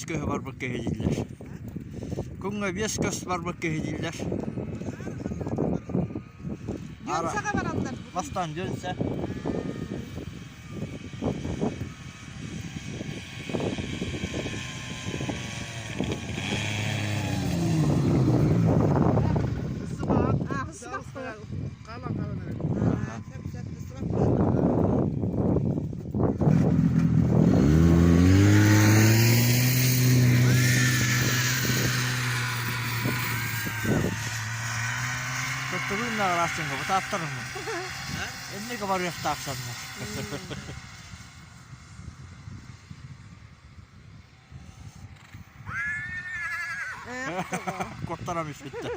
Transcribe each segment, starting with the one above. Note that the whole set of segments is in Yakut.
Биэс көһү барбыт киһи дииллэр. Күҥҥэ биэс көс барбыт киһи дииллэр. Дьүөнсэҕэ бараллар. Бастаан дьүөнсэ. Көттөрүүн наҕараастыҥҥа бытааттарыммын. Инники барыахтаахсаннар. Куттаран испиттэр.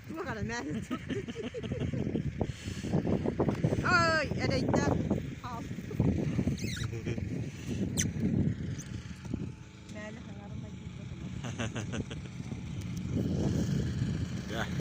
Туох эрэ мээнэ Ой, эрэйдээх.